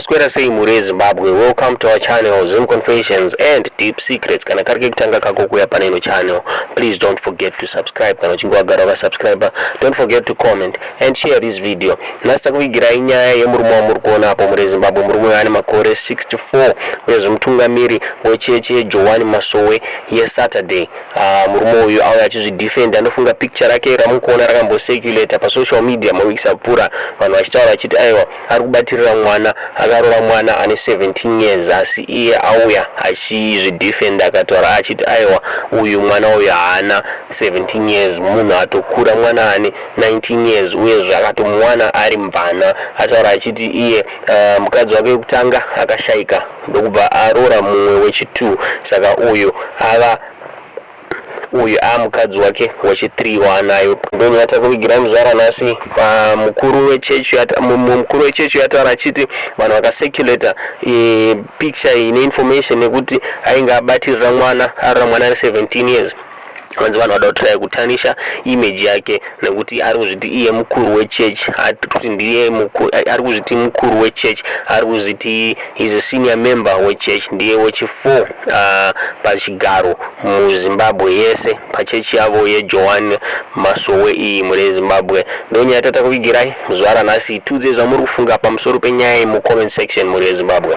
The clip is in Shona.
Maswera sei mhuri yeZimbabwe? Welcome to our channel, Zim Confessions and Deep Secrets. Kana kari kekutanga kako kuuya pane ino channel, please don't forget to subscribe. Kana uchinge wagara wakasubscribe, don't forget to comment and share this video. Nhasi takuvigirai nyaya yemurume wamuri kuona apo, mhuri yeZimbabwe. Murume uyu ane makore 64, uyezve mutungamiri wechechi yeJohani Masowe yeSaturday. Murume uyu auya achizvidefend. Anofunga picture rake ramukuona rakambocirculata pasocial media maweeks apfuura, vanhu vachitaura vachiti aiwa, ari kubatirira mwana, akarora mwana ane 17 years, asi iye auya achizvidefend, akataura achiti aiwa, uyu mwana uyu haana 17 years, munhu atokura, mwana ane 19 years, uyezve akatomuwana ari mvana. Ataura achiti iye mukadzi wake wekutanga akashaika, ndokubva aroora mumwe wechi2, saka uyu ava uyu amukadzi wake wechi3 waanayo. Ndonyaya takuvigirai muzuva ranhasi. Mukuru wechechi yataura achiti vanhu vakacirculata picture ine information yekuti ainge abatirira mwana, arora mwana ane 17 years, vanzi vanhu vada kutraya kutarnisha image yake nekuti ari kuzviti iye mukuru wechechi, kuti ndiye ari kuzviti mukuru wechechi, ari kuzviti is a senior member wechurch, ndiye wechi4 pachigaro muZimbabwe yese pachechi yavo yeJohani Masowe iyi. Mhuri yeZimbabwe, ndonyaya tatakuvigirai muzuva ranhasi. Tiudze zvamuri kufunga pamusoro penyaya iyi mucomment section, mhuri yeZimbabwe.